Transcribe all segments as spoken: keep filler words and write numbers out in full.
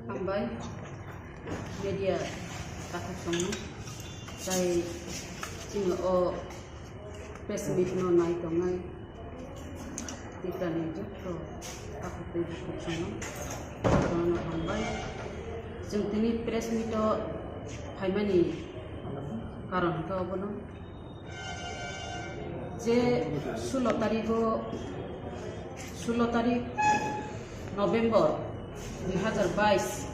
Hambai media takhuk songno, tai chini o press meet no nai tongnai Tiprani jotto takhuk tei bukhuk songno, jotono hambai. Chwng tini press meet o phaimani karon hwnkhe obono. Je sulo tarigo, sulo tarik November dui hazar bais,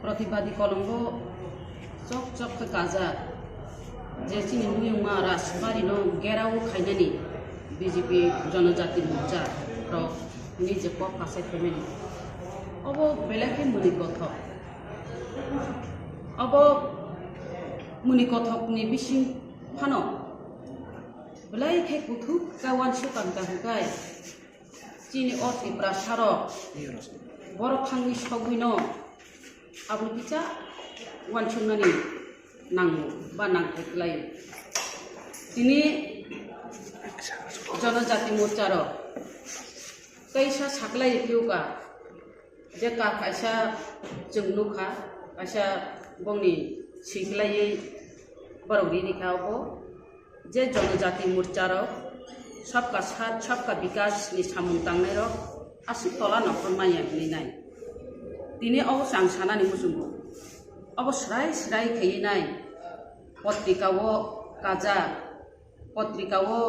Pratibadi kolombo chok chok khe kajak, je chini muyungma Rajbari no gerao khainani B J P Jonojati Morcha rok ni je kok kasai phaimani. Obo belai khe muni kothok. Obo muni kothok ni bising phano belai khe kuthuk khe uansukang kaham khe chini o Tiprasa rok borok thangwi sogwino aboni kisa uansuknani nango ba nangkhe kwlai. Tini Jonojati Morcha rok kaisa saklai phiuka. Je ka kaisa chwng nukha, kaisa bongni swiklaiwi borok rini kha obo, je Jonojati Morcha rok Sabka Saath, Sabka Vikas ni samung tangnai rok aswk tola nokhor manya hinwi nai. Tini obo chwng sanani muchungo, obo srai srai khaiwi nai, potrika o kajak, potrika o,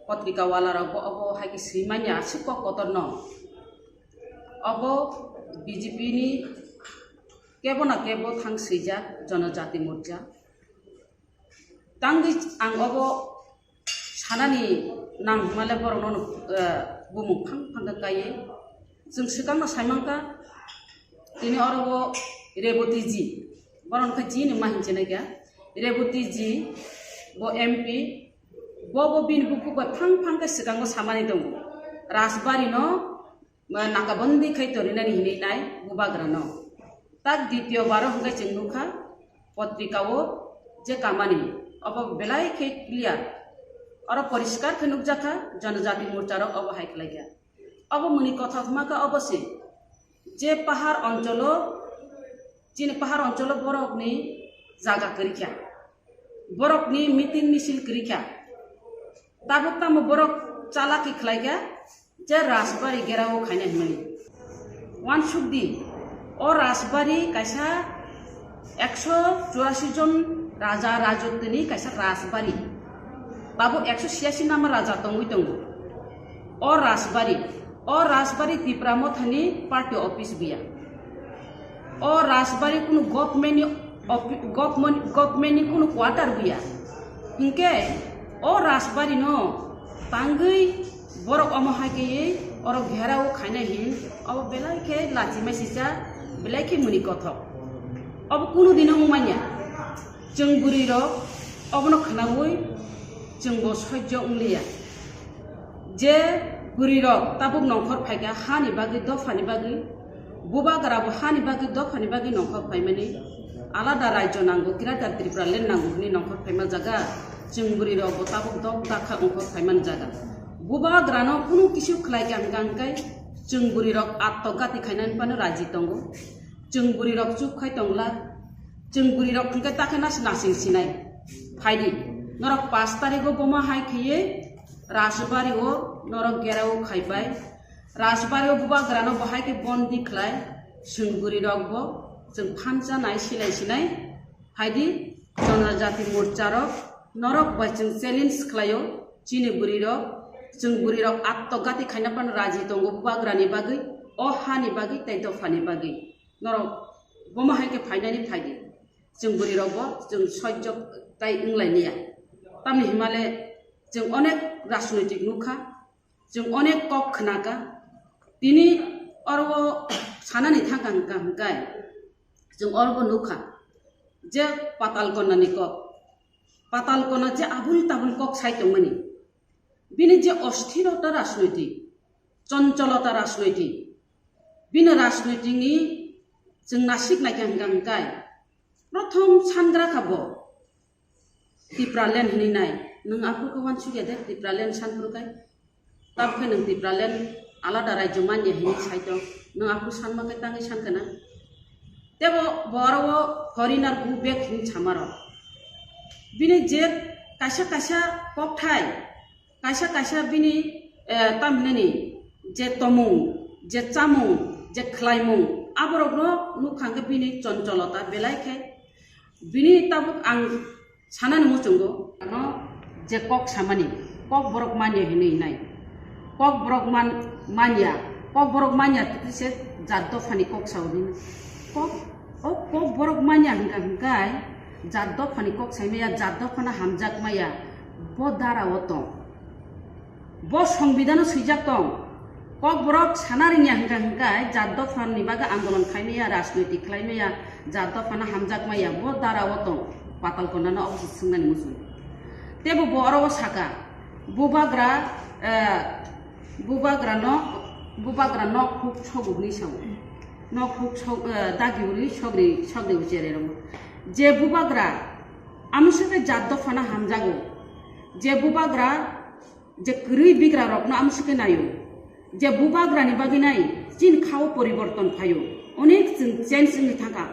potrika wala rok bo obo hai khe swi manya aswk kok kotor no. Obo B J P ni kebo na kebo thang swijak Jonojati Morcha. Tangwi ang obo sanani nang hwnmale borokno, eh, bumung phang phang khe kaiye. Chwng swkangno saimangkha, tini oro bo Reboti ji, borok khe ji ni ma hinwi sinai kha. Reboti ji bo M P, bo, bo bini bukhuk bai phang phang khe swkango samani tongo. Rajbari no ma nakabandi khai torinani hinwi nai bubagrano. Tak ditiyo baro hwnkhe chwng nukha potrika o je kamani, obo belai khe clear. Oro poriskar khe nukjakha, Jonojati Morcha rok obo hai khlaikha. Obo muni kothok hwnkha obo se je pahar oncholo, chini pahar oncholo borokni jaga kwrwikha. Borokni meeting misil kwrwikha. Tabuk tamo borok chalaki khlaikha je Rajbari gerao khaina hinmani. Uansukdi, o Rajbari kaisa ekso churasi jon raja rajotini kaisa Rajbari. Tabuk ekso chiyasi nama raja tongwi tongo. O Rajbari, o Rajbari Tipra Mothani party office buya. O Rajbari kunu government ni ofi-, government, government ni kunu quarter buya. Hinkhe o Rajbari no tangwi borok omo hai khe oro gherao khaina hin, obo belai khe lachi mai sisa, belai khe muni kothok. Obo kunu dino wngmanya. Chwng bwrwi rok obono khwnaui chwng bo sojjo wngliya. Je bwrwi rok tabuk nongkhor phaikha hani bagwi, dophani bagwi, bubagra bo hani bagwi, dophani bagwi nongkhor phaimani, alada rajyo nango, Greater Tripura Land nango hwnwi nongkhor phaima jaga, chwng bwrwi rok bo tabuk dok dakha nongkhor phaimani jaga. Bubagrano kunu kisu khlaikha hwnkha hwnkhe chwng bwrwi rok atto gati khainani phano raji tongo. Chwng bwrwi rok chup khai tongla, chwng bwrwi rok hwnkhe takhe nas nasing sinai. Phaidi, norok pash tarigo bomo hai khaiye Rajbari o norok gerao khaipai. Rajbari o bubagrano bo hai khe bondi khlai, chwng bwrwi rok bo chwng phansa nai silai sinai. Phaidi, Jonojati Morcha rok, norok bai chwng challenge khlaio, chini bwrwi rok, chwng bwrwi rok atto gati khaina phano raji tongo bubagrani bagwi, o hani bagwi tei dophani bagwi. Norok bomo hai khe phainani phaidi. Chwng bwrwi rok bo chwng sojjo tai wnglai niya. Tamni himale chwng onek rajnoitik nukha, chwng onek kok khnakha. Tini oro sanani thangkha hwnkha hwnkhe chwng oro bo nukha je Patal Kona ni kok. Patal Kona je abul tabul kok sai tongmani. Bini je osthirota rajnoitik, choncholota rajnoitik, bini rajnoitik ni chwng nasik naikha hwnkha hwnkhe, prothom sangra kha bo Tipraland hinwi nai. Nwng aphuru khe uansukya de Tipraland sanphuru khai? Tabukhe nwng Tipraland alada rajyo manya hinwi sai tong. Nwng aphuru sanma khe tangwi sankha na? Tebo bo oro o foreigner go back hin samarok. Bini je kaisa kaisa kokthai, kaisa kaisa bini, eh, tamhinani je tomung, je chamung, je khlaimung, aborokno nukha hwnkhe bini choncholota belai khe. Bini tabuk ang sanani muchungo, ano je kok samani, kok borok manya hinwi nai. Kok borok man-, manya, kok borok manya twi se jat dophani kok sao hinwi. Kok, o kok borok manya hwnkha hwnkhe jat dophani kok saimaya, jat dophano hamjakmaya, bo dara o tong. Bo songbidano swijak tong. Kokborok sana rwngya hwnkha hwnkhe jat dophani bagwi andolon khlaimaya, rajnoitik khlaimaya, jat dophano hamjakmaya, bo dara o tong. Patal Konyano obo se swngnani muchung. Tebo bo oro o saka, bubagra, eh, bubagra nok, bubagra nok huk sogo hwnwi sao. Nok huk sog-, eh, dagi hwnwi sogri, sogri uchererok. Je bubagra, amo se khe jat dophano hamjago. Je bubagra, je kwrwi bigra rokno amo se khe naio, je bubagrani bagwi nai chini khao poriborton phaio, onek chwng change wngwi thangkha,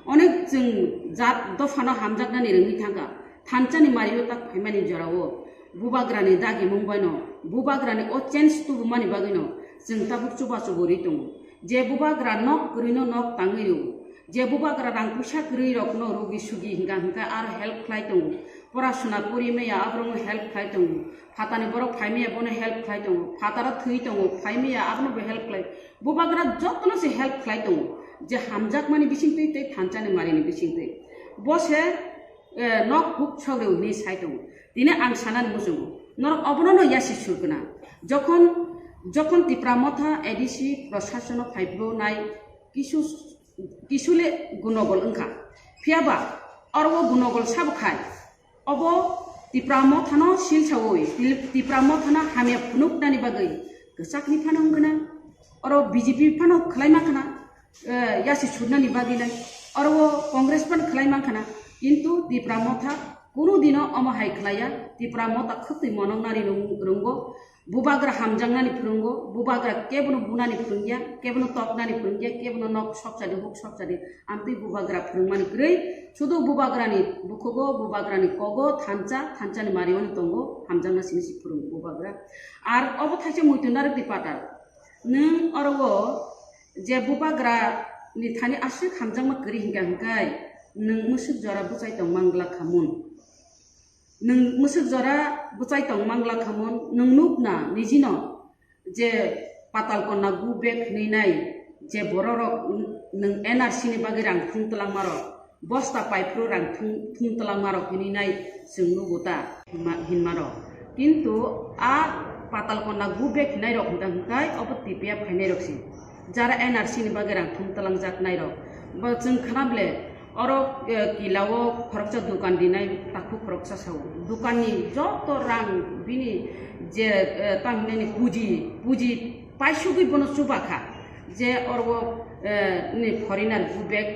onek chwng jat dophano hamjaknani rwngwi thangkha, thanchani mario tak phaimani jorao bubagrani dagimung baino, bubagrani o change tubumani bagwino chwng tabuk chubachu bo rwi tongo. Je bubagra nok kwrwino nok tangwi rwo, je bubagra rang puisa kwrwi rokno rugi sugi hingka hingka aro help khlai tongo, porasuna pori maya aborokno help khlai tongo, phatani borok phai maya bono help khlai tongo, phataro thwi tongo, phai maya abono bo help khlai, bubagra jotono se help khlai tongo, je hamjakmani bisingtwi tei thanchani marini bisingtwi. Bo se, eh, nok huk sogri hwnwi sai tongo. Tini ang sanani muchungo, norok obono no yasi surgwna. Jokhon, jokhon Tipra Motha A D C prosasono phaiphuru nai kisu, kisule gunogol wngkha. Phiyaba oro o gunogol sabo khai, obo Tipra Mothano silsaui, Tipra Mothano hamya phunuknani bagwi kwchakni phano wngkha na, oro B J P phano khlai mankha na, eh, yasi surnani bagwi lai. Oro o Congress phano khlai mankha na, kintu Tipra Motha kunu dino omo hai khlaiya. Tipra Motha khwtwi monok nari rung-, runggo, bubagra hamjaknani phwrwngo, bubagra kebono bunani phwrwngya, kebono toknani phwrwngya, kebono nok sokchadi, huk sokchadi, amtwi bubagra phwrwngmani kwrwi, sudu bubagrani bukhugo, bubagrani kogo, thansa, thansani marioni tongo, hamjakna sini si phwrwngo bubagra. Ar obo thaisa muitu narwkni patal. Nwng oro o je bubagra ni thani aswk hamjakma kwrwi hinkha hinkhai, nwng mwswk jora bwchai tong mang glak kha mun. Nwng mwswk jora bwchai tong mang glak kha mun, nwng nuk na nijino je Patal Konna go back hwnwi nai, je bororok nwng N R C ni bagwi rang thung twlangmarok, bosta paiphuru rang thung, thung twlangmarok hinwi nai chwng nugo ta hinma-, hinmarok. Kintu a Patal Konna go back hinai rok hwnkha hwnkhe obo T P F khainai rok se. Jara N R C ni bagwi rang thung twlangjak nai rok. Bo chwng khna ble oro, eh, kila o khoroksa dukan dinai takhuk khoroksa sao. Dukan ni joto rang bini je, eh, tang hinani puji, puji paisugwi bono chuba kha. Je oro, eh, ni foreigner go back,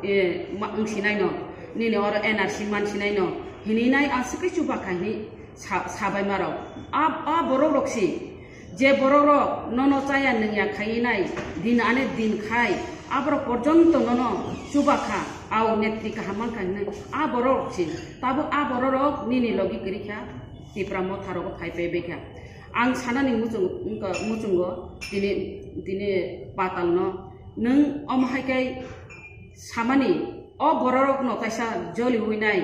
eh, ma-, wng sinai no, nini oro N R C man sinai no, hinwi nai aswk khe chuba kha hinwi sa-, sabai ma rok. A, a borok rok si, je borok rok nono chaya nwngya khaiwi nai, din ane din khai, aborok porjonto nono chuba kha, au netri kaham man kha hinwi, a borok rok si, tabuk a borok rok nini logi kwrwi kha, Tipra Motha rogo phai phai bai kha. Ang sanani muchung-, wngkha, muchungo tini, tini Patal no, nwng omo hai khe samani, o bororokno kaisa joliwi nai,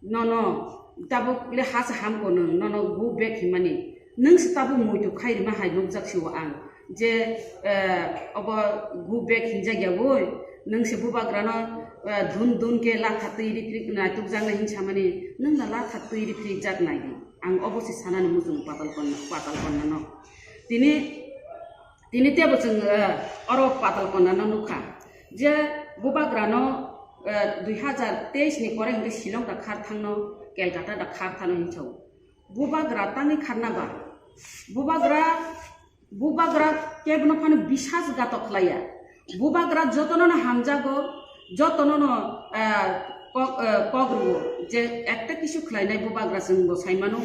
nono tabuk le ha se hamko nwng, nono go back hinmani, nwng se tabuk muitu khai rima hai nukjak si o ang, je, eh, obo go back hinjak ya woi, nwng se bubagrano, eh, dun dun khe latha twi rik rik naitukjaknai hin samani, nwng na latha twi rik rik jak nai di. Ang obo se sanani muchung Patal Konna, Patal Konna no. Tini, tini tebo chwng, eh, oro Patal Konna no nukha. Je bubagra no, eh, dui hazar teis ni pore hinkhe Shillong da khar thangno, Calcutta da khar thangno hinwi sao. Bubagra tangwi kharna ba. Bubagra Bubagra kebono phano bisas gatok khlaiya. Bubagra jotono no hamjago, jotono no, eh, kok, eh, kok rwo je ekta kisu khlainai bubagra chwng bo saimano.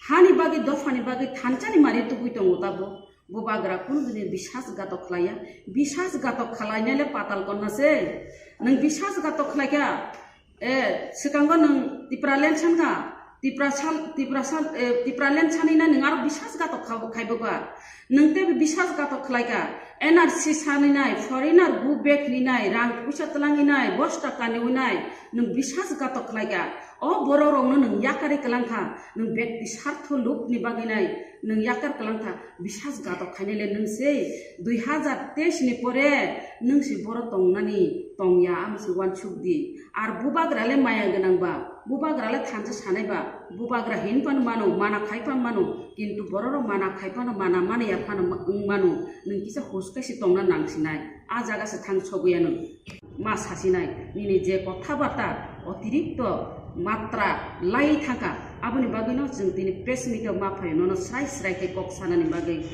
Hani bagwi, dophani bagwi thansani mari tubui tongo tabo. Bubagra kunu dini bisas gatok khlaiya. Bisas gatok khlainai le patal konna se. Nwng bisas gatok khlaikha. E, swkango nwng Tipraland sankha. Tiprasal, Tiprasal, e, Tipraland sanina nwng aro bisas gatok kha-, khaibo ba. Nwng tei bisas gatok khlaikha. N R C saninai, foreigner go back ninai, rang puisa tlanginai, bosta kaniwinai, nwng bisas gatok khlaikha. O borok rokno nwng yakari kwlangkha, nwng bekti sartho lubni bagwi nai, nwng yakar kwlangkha, bisas gatok khainai le nwng se, dui hazar teis ni pore nwng se boro tongnani tongya, amo se uansuk di. Ar bubagra le maya gwnang ba, bubagra le thansa sanai ba, bubagra hin phano mano, mana khai phano mano, kintu borok rok mana khai phano, mana mani ya phano wng mano, nwng kisa hus kaisa tongna nang sinai, a jaga se thang sogwi ya nwng. Ma sasinai, nini je kotha bata otirikto matra lai thangkha, aboni bagwino chwng tini press meet o ma phaio, nono srai srai khe kok sanani bagwi.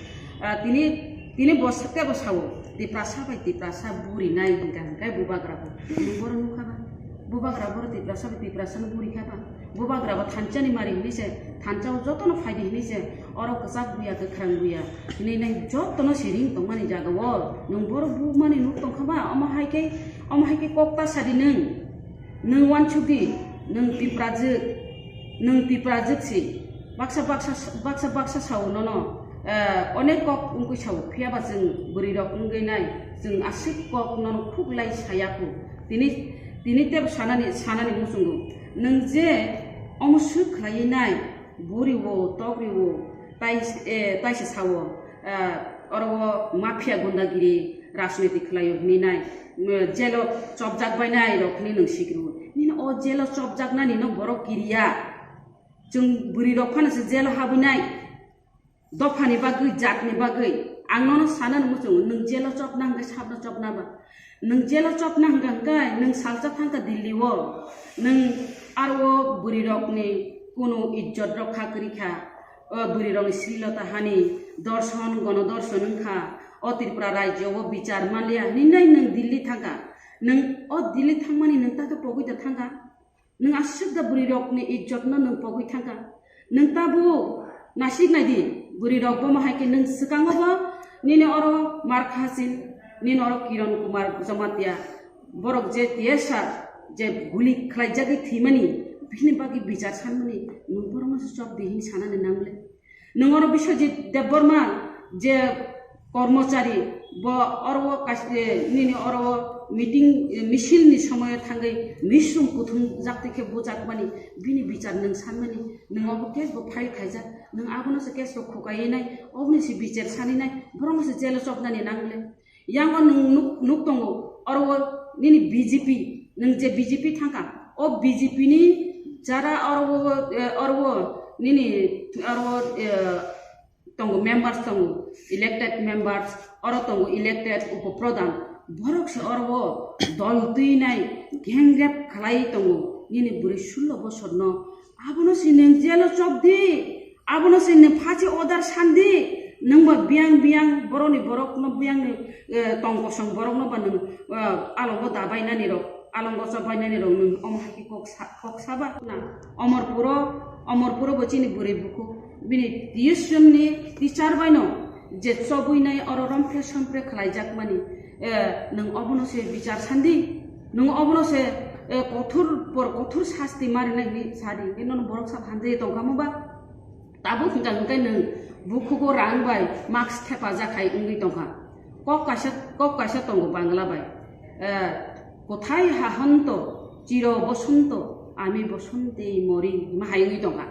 Ah, tini, tini bo sa-, tebo sao, Tiprasa bai Tiprasa buri nai hinkha hinkhe bubagra bo. Nwng boro nukha ba? Bubagra boro Tiprasa bai Tiprasa no buri kha ba? Bubagra bo thansa ni mari hinwi se, thansa o jotono phaidi hinwi se, oro kwchak buya, kwkhrang buya hinwi nai jotono se ring tongmani jaga o nwng borok bukmani nuk tongkha ba? Omo hai khe, omo hai khe kok ta sadi nwng, nwng uansuk di, nwng Tiprajwk, nwng Tiprajwk si, baksa, baksa, baksa, baksa sao nono, eh, onek kok wngwi sao, phiya ba chwng bwrwi rok wngwi nai, chwng aswk kok nono khuk lai saya khu, tini, tini tebo sanani, sanani muchungo. Nwng je omo swk khlaiwi nai, buri o, tokri o, tai, eh, taisa sao, eh, oro o mafia gundagiri rajniti khlaio hinwi nai, mm, jelo chopjak bai nai rok hinwi nwng sikri o. Nini o jelo chopjaknani no borok kiriya. Chwng bwrwi rok phano se jelo habwi nai. Dophani bagwi, jatni bagwi. Ang nono sanani muchungo, nwng jelo chopna hwnkhe sabno chopna ba? Nwng jelo chopna hwnkha hwnkhe nwng salsa thangkha Delhi o, nwng aro o bwrwi rokni kunu ijjot rokha kwrwi kha, o bwrwi rokni srilota hani dorson, gono dorson wngkha, o Tripura rajyo o bichar manliya hinwi nwng Delhi thangkha, nwng o Delhi thangmani nwng ta khe pogwi da thangkha? Nwng aswk da bwrwi rokni ijjot no nwng pogwi thangkha. Nwng tabuk nasik nai di, bwrwi rok bomo hai khe nwng swkango bo nini oro Markhasin, nini oro Kiran Kumar Jamatia, borok je T S R je guli khlaijagwi thwimani, bini bagwi bichar sanmani, nwng borokno se chop di hin sanani nangle. Nwng oro Biswajit Debbarma je kormochari, bo oro o kas-, eh, nini oro o meeting, eh, misil ni somoyo thangwi misrung kuthum jakti khe bujakmani, bini bichar nwng sanmani, nwng obo case bo file khaijak, nwng abono se case rok khukaiwi nai, oboni se bichar sani nai, borokno se jail o chopnani nangle. Yango nwng nuk, nuk tongo, oro o nini B J P, nwng je B J P thangkha, o B J P ni jara oro o, eh, oro o nini oro o, eh, tongo, members tongo, elected members, oro tongo elected upo pradhan, borok se oro o dol twi nai, gang rape khlai tongo, nini bwrwi sullo bosor no, abono se nwng jail o chop di. Abono se nwng phachi order sandi, nwng ba biyang biyang borokni borokno biyangni, eh, tong kosong borokno ba nwng, eh, alongo dabainani rok, alongo chobainani rok nwng omo hai khe kok sa-, kok saba na. Omor puro, omor puro bo chini bwrwi bukhuk, bini tuition ni teacher baino je chobwi nai oro rompre sompre khlaijakmani, eh, nwng obono se bichar sandi, nwng obono se, eh, kothor por kothor sasti marinai hinwi sadi, hwnkhe nono borok sab hamjagwi tongkha mo ba? Tabuk hwnkha hwnkhe nwng bukhugo rang bai mask thepajak hai wngwi tongkha. Kok kaisa, kok kaisa tongo Bangla bai. Eh, "Kothai hahanto, chiro bosonto, ami bosonte mori," hima hai wngwi tongkha.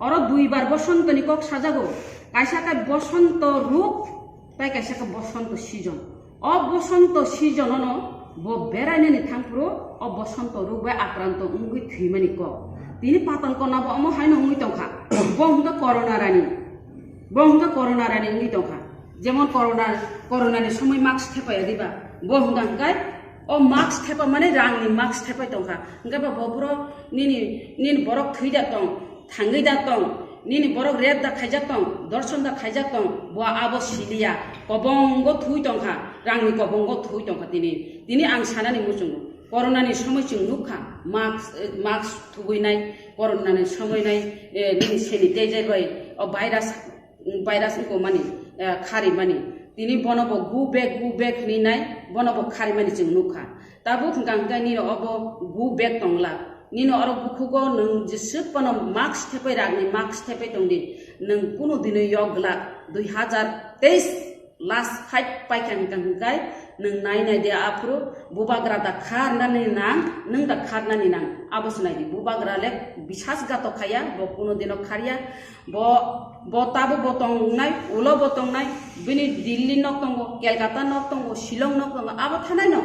Oro duibar bosontoni kok sajago. Kaisa khe bosonto ruk, tai kaisa khe bosonto season. O bosonto season-ono bo berainani thangphuru o bosonto ruk bai akranto wngwi thwimani kok. Tini patal kona bo omo haino wngwi tongkha. Bo hwnkha corona rani. Bo hwnkha corona rani wngwi tongkha. Jemon corona, corona ni somoi mask thepaya diba? Bo hwnkha hwnkhe o mask thepa mane rangni mask thepai tongkha. Hwnkhe ba bo boro nini, nini borok thwi da tong. Thangwi da tong, nini borok rep da khaijak tong, dorson da khaijak tong, bo abo siliya, kobongo thui tongkha, rangni kobongo thui tongkha tini. Tini ang sanani muchungo, corona ni somoi chwng nukha, mask, eh, mask thubui nai, corona ni somoi nai, eh, nini sanitizer bai, o virus, virus wngkha mani. eh, kharimani. Tini bono bo go back, go back hinwi nai, bono bo kharimani chwng nukha. Tabuk hwnkha hwnkhe nini obo go back tongla. Nini oro bukhugo nwng jeswk phano mask thepai ragni mask thepai tongdi. Nwng kunu dino yok glak dui hazar teis last fight paikha hwnkha hwnkhe nwng nai nai de aphuru bubagra da kharnani nang, nwng da kharnani nang. Abo se naidi bubagra le bisas gato khaya, bo kunu dino kharya. Bo, bo tabuk bo tongnai, ulo bo tongnai, bini Delhi nok tongo, Kolkata nok tongo, Shillong nok tongo, abo thanai no,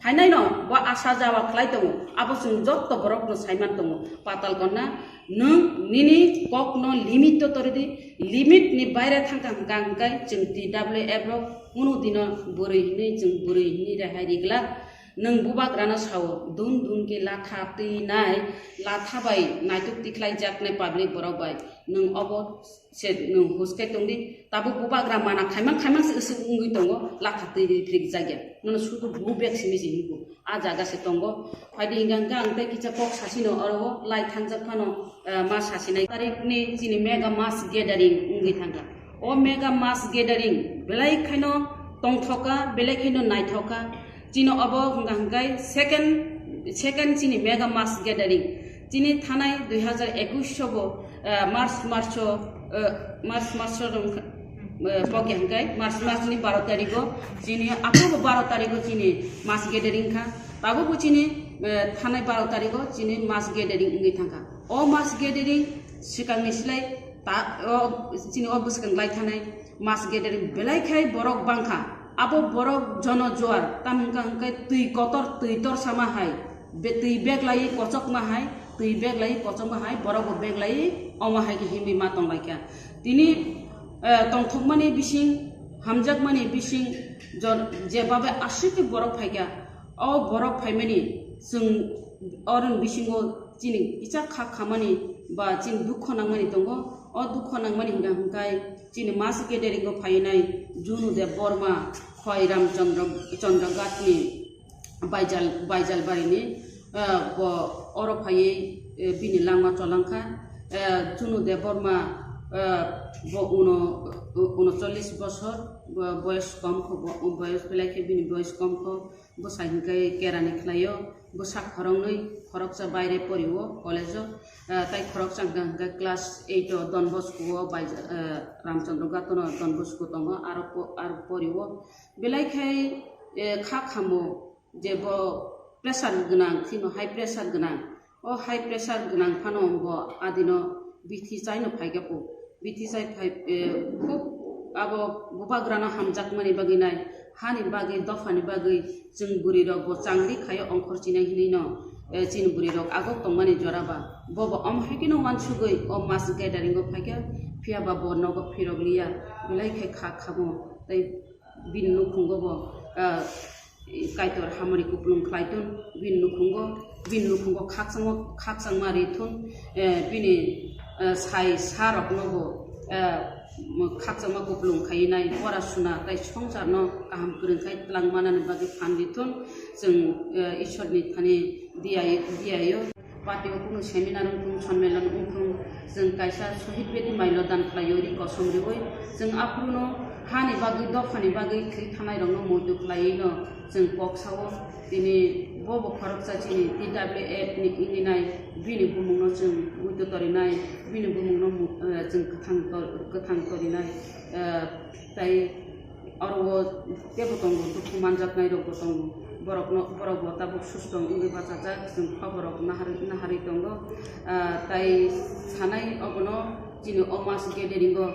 phainai no, bo asa jawa khlai tongo, abo chwng jotto borok no saiman tongo. Patal konna, nwng nini kok no limit to tori di, limit ni baire thangkha hwnkha hwnkhe chwng T W F rok kunu dino bwrwi hinwi chwng bwrwi hinwi rehai rigla. Nwng bubagrano sao, dun dun khe latha twi nai, latha bai naituk tikhlai jaknai public borok bai. Nwng obo se nwng huskai tongdi, tabuk bubagra mana khaimang khaimang se usuk wngwi tongo, latha twi ri phrik jakya. Nono sudu go back simi se hinko, a jaga se tongo. Phaidi hingka hingka ang tei kisa kok sasino oro lai thangjak phano, eh, ma sasinai. Tarikni chini mega mass gathering wngwi thangkha. O mega mass gathering belai khaino tongthoka, belai khaino naithoka. Chini obo hwnkha hwnkhe second, second chini mega mass gathering. Chini thanai dui hazar ekwis sobo, eh, March, March o, eh, March, March o wngkha, eh, pokya hwnkhe March, March ni baro tarigo chini, aphuru baro tarigo chini mass gathering kha. Tabukbo chini, eh, thanai baro tarigo chini mass gathering wngwi thangkha. O mass gathering swkangni slai ta, o chini o bwskang lai thanai mass gathering belai khai borok bangkha. Abo borok jono juar, tam hwnkha hwnkhe twi kotor, twi tor sama hai, be-, twi bag lai kochokma hai, twi bag lai kochokma hai, borok bo bag lai omo hai khe himwi ma tong lai kha. Tini, eh, tongthokmani bising, hamjakmani bising, jon-, je babe aswk khe borok phai kha. O borok phaimani chwng oroni bisingo chini kisa kha khamani ba chini dukho nangmani tongo. O dukho nangmani hwnkha hwnkhe chini mass gathering o phainai Junu Deb Borma, Khoi Ram Chandra, Chandra Ghat ni Baijal, Baijal bari ni, eh, bo oro phaiwi, eh, bini langma cholangkha. Eh, Junu Deb Borma, eh, bo uno, uno chollish bosor, bo boyos kom kho, bo boyos belai khe bini boyos kom kho. Bwsai hwnkhe kerani khlaio, bwsa khoroknwi khoroksa baire porio college-o, ah, tei khoroksa hwnkha hwnkhe class eight-o Don Bosco-o bai, ah, Ramchandra Gatono Don Bosco tongo, aro po-, aro porio. Belai khai, eh, kha khamo je bo pressure gwnang, kheno high pressure gwnang. O high pressure gwnang phano bo adino bithi chaino phaikha po. Bithi chai phai, eh, khub abo bubagrano hamjakmani bagwi nai, hani bagwi, dophani bagwi chwng bwrwirok bo changri khaio ongkhor chinai hinwi no, eh, chini bwrwirok agok tongmani jora ba. Bo bo omo hai kheno uansugwi o mass gathering o phaikha, phiya ba bo nogo phirok liya, belai khe kha khamo tei bini nukhungo bo, ah, Kaitor hamari kupulung khlai thun, bini nukhungo, bini nukhungo khakchangma, khakchangma ri thun, eh, bini, eh, sai sa rokno bo, eh, khakchangma kupulung khai nai, pora suna tei swngcharno kaham kwrwng khai twlang manani bagwi phan ri thun, chwng, eh, Ishwarni thani diya-, diyaio. Party o kunu seminar wngthung, sonmelan wngthung, chwng kaisa Shahid Bedi Mailo dan khlaiwi ri kosom riwi, chwng aphuruno hani bagwi, dophani bagwi thwi thanai rokno muitu khlaiwi no chwng kok sao. Tini bo bo khoroksa chini T W F ni wngwi nai, bini bumungno chwng muitu torinai, bini bumungno mu-, eh, chwng kwthang tor-, kwthang torinai, eh, tei Oro o teibo tongo, dukhu manjaknai rokbo tongo. Borokno, borok bo tabuk susto wngwi bachajak, chwng khoborok naharwi, naharwi tongo. Ah, tai sanai obono chini o mass gathering o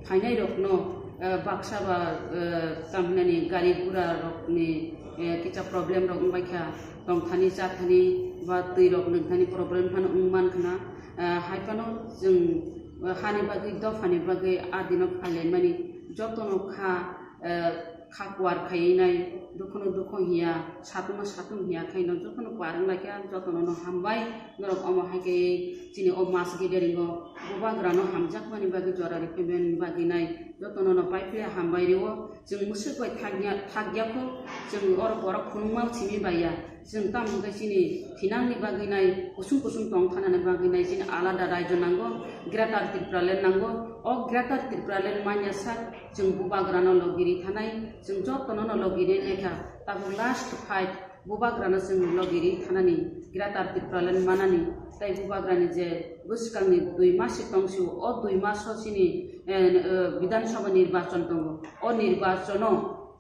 phainai rokno, ah, baksa ba, ah, tamhinani gari gura rokni, eh, kisa problem rok wngbaikha, tongthani chathani ba twi rok nwngthani problem phano wngmankha na. Ah, hai phano chwng, ah, hani bagwi, dophani bagwi a dino phailaimani jotono kha, eh, kha kuar khaiwi nai, dukhuno dukhu hiya, satungo satung hiya khaino jotono kuar wng laikha, jotono no hambai, norok omo hai khe chini o mass gathering o bubagrano hamjakmani bagwi jora rwphaimani bagwi nai, Jotono no pai phiya hambai rio, chwng mwswk bai thakya, thakya kho, chwng oro borok khunungma simi baiya, chwng tamo hwnkhe chini thinangni bagwi nai, kusung kusung tong thanani bagwi nai, chini alada raijo nango, Greater Tipraland nango, o Greater Tipraland manya sak, chwng bubagrano logi ri thanai, chwng jotono no logi ri naikha, tabuk last fight, bubagrano chwng logi ri thanani, Greater Tipraland manani, tei bubagrani je bwskangni dui mas si tong sio, o dui mas o chini, eh, eh, Bidhan Sabha nirbachon tongo. O nirbachono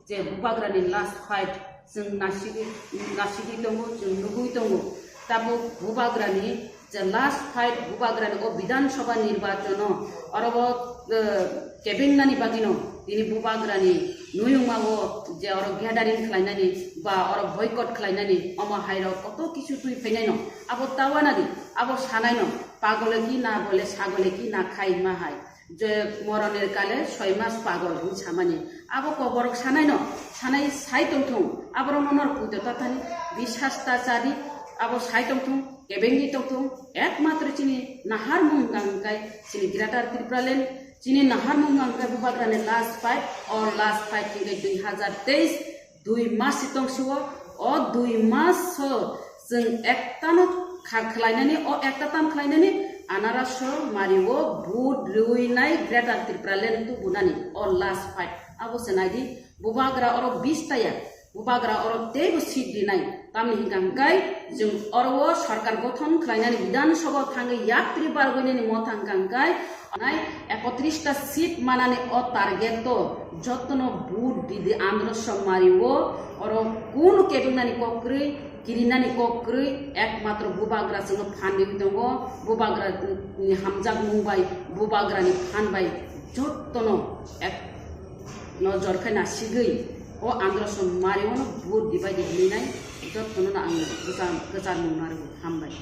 je bubagrani last fight chwng nasigwi, nasigwi tongo, chwng nugwi tongo. Tabuk bubagrani je last fight bubagrani o Bidhan Sabha nirbachono oro o, eh, kebengnani bagwino tini bubagrani nuyungma o je oro gathering khlainani ba oro boycott khlainani omo hairok koto kisu twi phainaino abo tawanadi abo sanaino pagole ki na bole sagole ki na khai ma hai je moronir kale soi mas pagol hwn samani abo koborok sanaino sanai sai tongthung aborokno nor puito tathani bisasta chadi abo sai tongthung kebengwi tongthung ekmatro chini naharmung hwnkha hwnkhe chini Greater Tipraland chini naharmung hwnkha hwnkhe bubagrani last fight or last fight hwnkhe dui hazar teis dui mas si tong sio o dui mas o chwng ektano kha khlainani o ekta tam khlainani anaraso mario vote rwinai Greater Tipraland tubunani o last fight abo se naidi bubagra oro bis taya bubagra oro teibo seat rinai tamni hwnkha hwnkhe chwng oro o sarkar gothon khlainani Bidhan Sabha thangwi yaktri bargwinani motha hwnkha hwnkhe nai ekotris ta seat manani o target to jotono vote didi andro somari o oro kunu kebengnani kok kwrwi kirinani kok kwrwi ekmatro bubagra chwngno phan riwi tongo bubagra ni hamjakmung bai bubagra ni phan bai jotono ek nojor khe nasigwi o andro somari o no vote dibai di hinwi nai jotono no ang kwchar kwchar mung narwo hambai.